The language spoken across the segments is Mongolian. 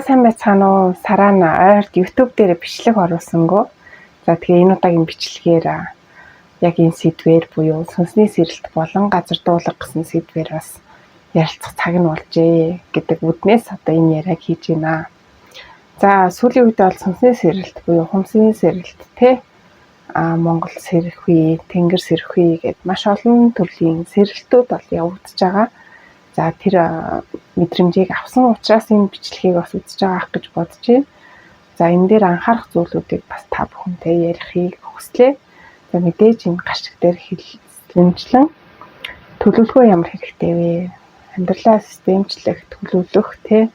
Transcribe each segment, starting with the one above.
Сайн байцгаана уу? Сараана ойрт YouTube дээр бичлэг оруулсангүй. За, тэгээ энэ удаагийн бичлэгээр яг энэ сэдвээр буюу сүнсний сэрэлт болон газар дуулга гэсэн сэдвээр бас ярилцах цаг нь болжээ гэдэг үднээс одоо энэ яриаг хийж байна. За, сүүлийн үед бол сүнсний сэрэлт буюу ухамсарын сэрэлт те, Монгол сэрхий, Тэнгэр сэрхий гэд маш олон төрлийн сэрэлтүүд бол явагдаж байгаа. За, тэр мэдрэмжийг авсан учраас энэ бичлэгийг бас үзэж байгаа ах гэж бодож байна. За, энэ дээр анхаарах зүйлүүдийг бас та бүхэнтэй ярихыг хүслээ. За, мэдээж энэ гарчиг дээр хэлсэнчлэн төлөвлөгөө ямар хэрэгтэй вэ? Амьдралаа системчлэх, төлөвлөх те.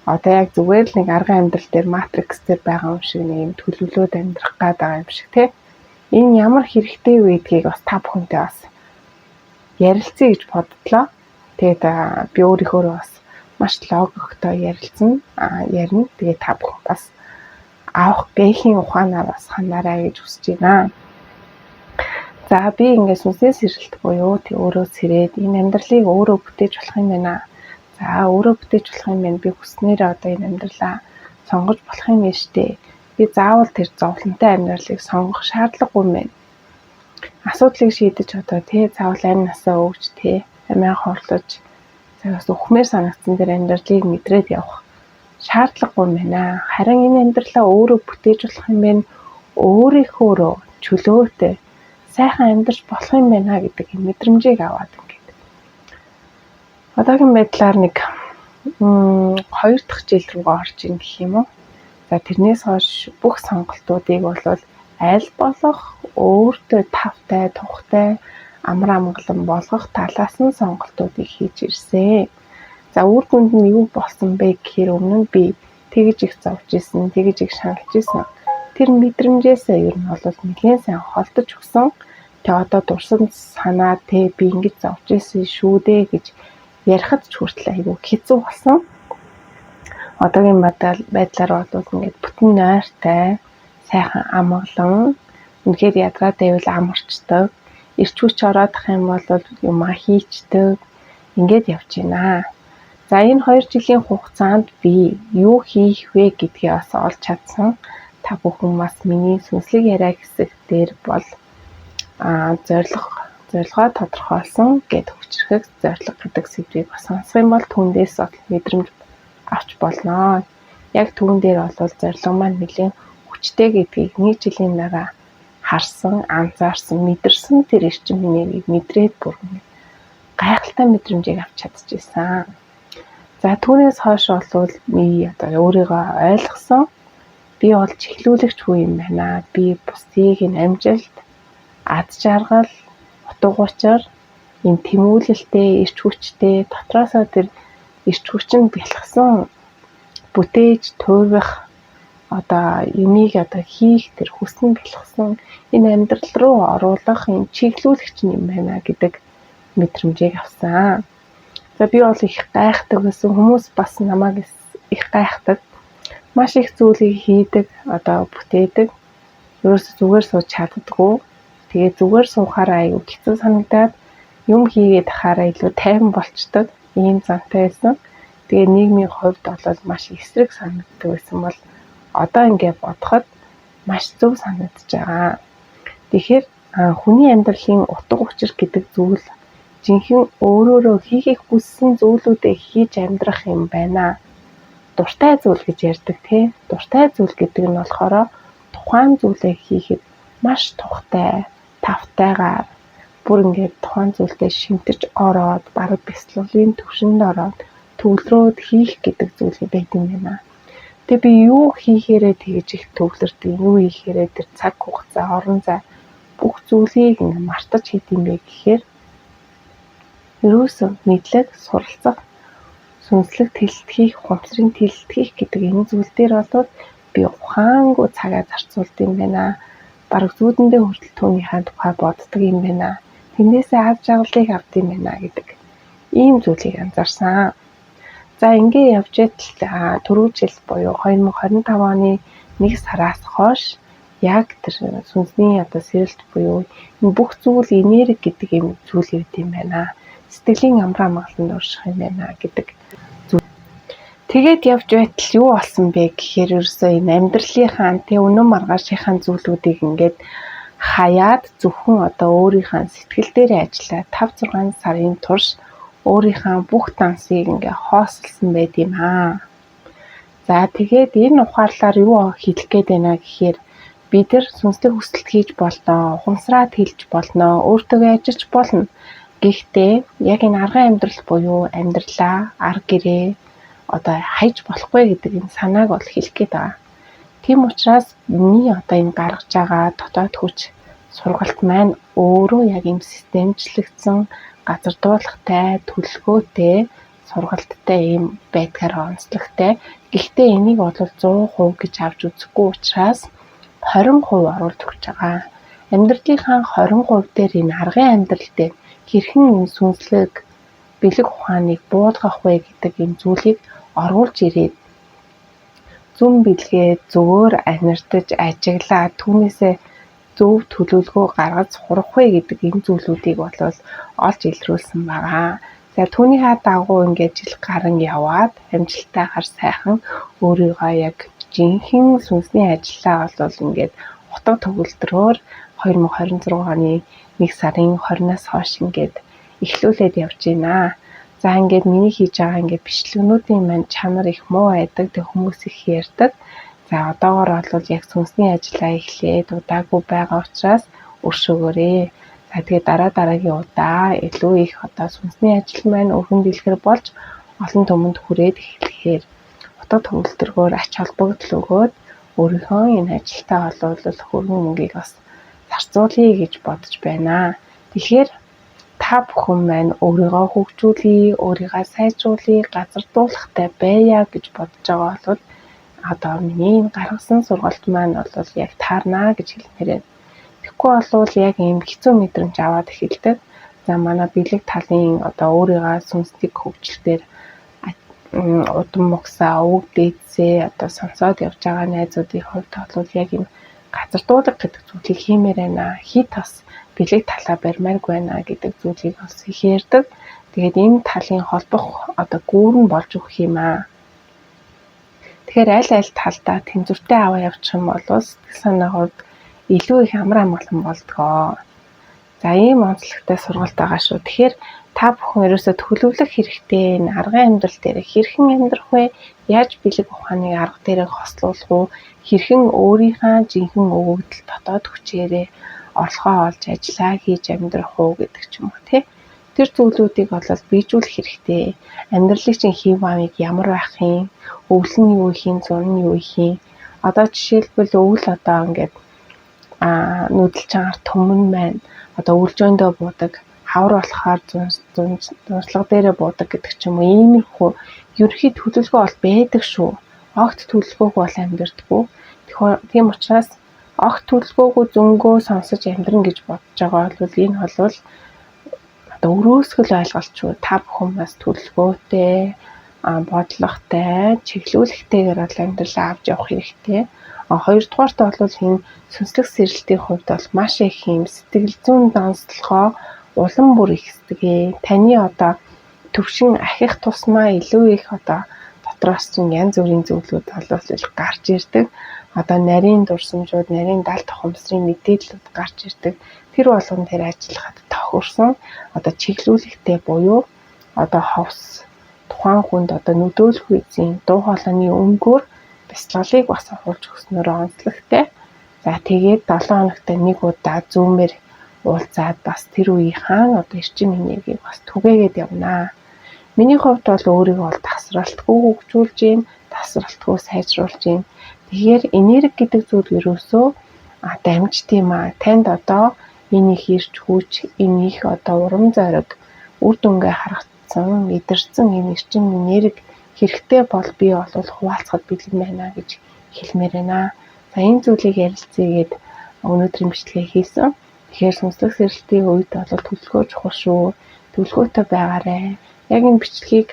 Одоо яг зүгээр л нэг арган амьдрал дээр, matrix дээр байгаа юм шиг нэг юм төлөвлөөд амьдрах гад байгаа юм шиг те. Энэ ямар хэрэгтэй вэ гэдгийг бас та бүхэнтэй бас ярилцъя гэж бодлоо. Тэгээд би өөрийнхөө бас маш логиктой ярилцсан, ярина. Тэгээд та бүхэн бас авах гээхийн ухаанаар бас ханаарай гэж хүсэж байна. За, би ингээд сүнсний сэрэлт буюу тэг өөрөө сэрээд энэ амьдралыг өөрөө бүтээж болох юм байна. За, өөрөө бүтээж болох юм байна. Би хүснээрээ одоо энэ амьдралаа сонгож болох юм байна штэ. Би заавал тэр зовлонтой амьдралыг сонгох шаардлагагүй юм байна. Асуудлыг шийдэж одоо тий заавал амь насаа өгч тий амиа хорлож загас үхмээр санагдсан тэр амьдралыг мэдрээд явах шаардлагагүй юм байна. Харин энэ амьдралаа өөрөө бүтээж болох юм байна. Өөрийнхөөрөө чөлөөтэй сайхан амьдарч болох юм байна гэдэг энэ мэдрэмжийг аваад ингээд. Одоогийн байдлаар нэг 2 дахь жил рүүгээ орж ийн гэх юм уу. За, тэрнээс хойш бүх сонголтуудыг бол аль болох өөртөө тавтай, тухтай, амар амгалан болгох талаас нь сонголтуудыг хийж ирсэн. За, үр дүнд нь юу болсон бэ гэхээр өмнө нь би тэгж их зовж исэн, тэгж их шаналж исэн. Тэр мэдрэмжээсээ ер нь бол нэлээд сайн холдож өгсөн. Тэгээ одоо дурсан санаа те би ингэж зовж исэн шүү дээ гэж ярихад ч хүртэл айгүй хэцүү болсон. Одоогийн байдлаар бол ингээд бүтэн нойртой, сайхан амгалан, үнэхээр ядраад байвал амарчдаг, эрч хүч ороодох юм бол юмаа хийчдэг, ингээд явж байна. За, энэ 2 жилийн хугацаанд би юу хийх вэ гэдгийг бас олж чадсан. Та бүхэн бас миний сүнслэг яриа хэсэг дээр бол зорилгоо тодорхойлсон гэд хүчрхэг зорилго гэдэг сэдвийг бас сонсох юм бол түүндээс мэдрэмж авч болно. Яг түүн дээр бол зорилго маань нэлээн хүчтэй гэдгийг нэг жилийн дараа харсан, анзаарсан, мэдэрсэн тэр эрчим энергийг мэдрээд бүр гайхалтай мэдрэмжийг авч чадчихсан. За, түүнээс хойш бол би одоо өөрийгөө ойлгосон. Би бол чиглүүлэгч хүн юм байна. Би бусдыг энэ амжилт, аз жаргал, утга учир, энэ тэмүүлэлтэй, эрч хүчтэй, дотроосоо тэр эрч хүч нь бялхсан бүтээж туйвах одоо юмыг одоо хийх тэр хүсэн бялхсан энэ амьдрал руу оруулах энэ чиглүүлэгч юм байна гэдэг мэдрэмжийг авсан. За, би бол их гайхдаг байсан. Хүмүүс бас намайг их гайхдаг. Маш их зүйлийг хийдэг, одоо бүтээдэг. Ерөөсөө зүгээр сууж чаддаггүй. Тэгээ зүгээр суухаараа айгүй хэцүү санагдаад юм хийгээд ахаараа илүү тайван болчдөг. Ийм зантай байсан. Тэгээ нийгмийн хувьд бол маш эсрэг санагддаг байсан бол одоо ингээ бодоход маш зөв санагдаж байгаа. Тэгэхээр хүний амьдралын утга учир гэдэг зүйл жинхэнэ өөрөөрөө хийхийг хүссэн зүйлүүдээ хийж амьдрах юм байна. Дуртай зүйл гэж ярьдаг тий. Дуртай зүйл гэдэг нь болохоор тухайн зүйлээ хийхэд маш тухтай, тавтайгаар бүр ингээд тухайн зүйлдээ шимтэж ороод, бараг бясалгалын төвшөнд ороод төвлөрөөд хийх гэдэг зүйл байт юм байна. Тэгээ би юу хийхээрээ тэгж их төвлөрдөг, юу хийхээрээ тэр цаг хугацаа, орон зай бүх зүйлийг ингээ мартаж хийд юм бэ гэхээр ерөөсөө мэдлэг, суралцах, сүнслэг тэлэлт хийх, ухамсарын тэлэлт хийх гэдэг энэ зүйл дээр бол би ухаангүй цагаа зарцуулд юм байна. Бараг зүүдэндээ хүртэл түүнийхээ тухай боддог юм байна. Тэндээсээ аз жаргалыг авд юм байна гэдэг ийм зүйлийг анзаарсан. За, ингээ явж байтал түрүү жил буюу 2025 оны 1 сараас хойш яг тэр сүнсний одоо сэрэлт буюу энэ бүх зүйл энерги гэдэг юм зүйл ирд юм байна. Сэтгэлийн амар амгаланд орших юм байна гэдэг зүйл. Тэгээд явж байтал юу болсон бэ гэхээр ерөөсөө энэ амьдралынхаа тэг үнэн маргаашийнхаа зүйлүүдийг ингээд хаяад зөвхөн одоо өөрийнхөө сэтгэл дээрээ ажиллаад 5 6 сарын турш өөрийнхөө бүх дансыг ингээ хоосолсон байт юм аа. За тэгээд энэ ухаарлаар юу хэлэх гээд байна гэхээр бид нар сүнслэг хүсэлт хийж болно, ухамсараа тэлж болно, өөртөө ажиллаж болно. Гэхдээ яг энэ арган амьдрал буюу амьдралаа, ар гэрээ одоо хайж болохгүй гэдэг энэ санааг бол хэлэх гээд байгаа. Тийм учраас миний одоо энэ гаргаж байгаа дотоод хүч сургалт маань өөрөө яг ийм системчлэгдсэн газардуулгатай, төлөвлөгөөтэй, сургалттай ийм байдгаар онцлогтой. Гэхдээ энийг бол 100% гэж авч үзэхгүй учраас 20% оруулж өгч байгаа. Амьдралынхаа 20% дээр энэ аргын амьдрал дээр хэрхэн энэ сүнслэг бэлэг ухааныг буулгах вэ гэдэг энэ зүйлийг оруулж ирээд зүүн бэлгээ зөвөр анирдаж ажиглаад түүнээсээ зөв төлөвлөгөө гаргаж сурах вэ гэдэг энэ зүйлүүдийг бол олж илрүүлсэн байгаа. За түүнийхээ дагуу ингээд жил гарan яваад амжилттайгаар сайхан өөрийгөө яг жинхэнэ сүнсний ажлаа бол ингээд утга төгөлдрөөр 2026 оны 1 сарын 20-наас хойш ингээд эхлүүлээд явж байна. За ингээд миний хийж байгаа ингээд бичлэгнүүдийн маань чанар их муу байдаг. Тэг хүмүүс их ярьдаг. За одоогор бол яг сүнсний ажлаа эхлээд удаагүй байгаа учраас өршөөгөөрэй. За тэгээд дараа дараагийн удаа илүү их одоо сүнсний ажил маань өргөн дэлгэр болж олон түмэнд хүрээд эхлэхээр утга төгөлдрөгөөр ач холбогдол өгөөд өөрийнхөө энэ ажилдаа олвол хөрөнгө мөнгийг бас зарцуулъя гэж бодож байна. Тэгэхээр та бүхэн маань өөрийгөө хөгжүүлье, өөрийгөө сайжруулъя, газардуулахтай байя гэж бодож байгаа бол одоо миний энэ гаргасан сургалт маань бол яг таарна гэж хэлмээр байна. Тэгэхгүй болвол яг ийм хэцүү мэдрэмж аваад эхэлдэг. За манай бэлэг талын одоо өөрийгөө сүнслэг хөгжилтөөр удам мугсаа, өвөг дээдсээ одоо сонсоод явж байгаа найзуудын хувьд бол яг ийм газардуулга гэдэг зүйлийг хиймээр байна. Хит бас бэлэг талаа барьмааргүй байна гэдэг зүйлийг бас их ярьдаг. Тэгээд энэ талын холбох одоо гүүр нь болж өгөх юм аа. Тэгэхээр аль аль талдаа тэнцвэртэй аваа явчих юм бол сэтгэл санаа хувьд илүү их амар амгалан болдгоо. За ийм онцлогтой сургалт байгаа шүү. Тэгэхээр та бүхэн ерөөсөө төлөвлөх хэрэгтэй. Энэ аргын амьдрал дээр хэрхэн амьдрах вэ? Яаж бэлэг ухааныг арга дээрээ хослуулах уу? Хэрхэн өөрийнхөө жинхэнэ өгөгдөл дотоод хүчээрээ орлогоо олж ажиллаа хийж амьдрах уу гэдэг ч юм уу тий. Тэр зүйлүүдийг бол биежүүлэх хэрэгтэй. Амьдралыг чинь хэв маяг ямар байх юм? Өвөл нь юу их юм, зун нь юу их юм? Одоо жишээлбэл өвөл одоо ингээд нүүдэл чангаар түмэн маань одоо өвлжөөндөө буудаг, хавар болохоор зуншлага дээрээ буудаг гэдэг ч юм уу. Иймэрхүү ерөнхий төлөвлөгөө бол байдаг шүү. Огт төлөвлөгөөгүй бол амьдардаггүй. Тийм учраас огт төлөвлөгөөгүй зөнгөө сонсож амьдрна гэж бодож байгаа бол энэ бол одоо өрөөсгөл ойлголт шүү. Та бүхэн бас төлөвлөгөөтэй, бодлоготой, чиглүүлэхтэйгээр бол амьдралаа авч явах хэрэгтэй. Хоёрдугаарт бол энэ сүнслэг сэрэлтийн хувьд бол маш их юм сэтгэл зүйн донцлогоо улам бүр ихсдэг. Таны одоо төвшин ахих тусмаа илүү их одоо дотроос чинь янз бүрийн зүйлүүд бол гарч ирдэг. Одоо нарийн дурсамжууд, нарийн далд ухамсарын мэдээллүүд гарч ирдэг. Тэр болгон дээр ажиллахад тохирсон одоо чиглүүлэхтэй буюу одоо ховс тухайн хүнд одоо нүдөөлөх үйзийн дуу хоолойны өнгөөр бясалгалыг бас оруулж өгснөөрөө онцлогтой. За тэгээд 7 хоногт нэг удаа зүүмээр уулзаад бас тэр үеийнхаа одоо эрчим энергийг бас түгээгээд явнаа. Миний хувьд бол өөрийгөө бол тасралтгүй хөгжүүлж гин, тасралтгүй сайжруулж гин. Тэгэхээр энерги гэдэг зүйл ерөөсөө дамжт юм аа. Танд одоо энэ их ирч хүч, энэ их одоо урам зориг, үр дүнгээ харагдсан, мэдэрсэн энэ эрчим энерги хэрэгтэй бол би бол хуваалцахад бэлэн байна гэж хэлмээр байна. За энэ зүйлийг ярилцъя гээд өнөөдрийн бичлэгээ хийсэн. Тэгэхээр сүнслэг сэрэлтийн үед бол төлөвлөгөө чухал шүү. Төлөвлөгөөтэй байгаарай. Яг энэ бичлэгийг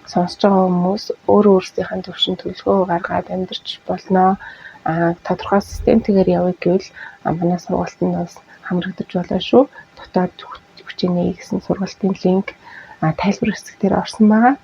сонсож байгаа хүмүүс өөрөө өөрсдийнхээ төвшин төлөвлөгөө гаргаад амьдарч болно. Тодорхой системтэйгээр явъя гэвэл манай сургалтанд бас хамрагдаж болно шүү. Дотоод хүчинээ гэсэн сургалтын линк тайлбар хэсэг дээр орсон байгаа.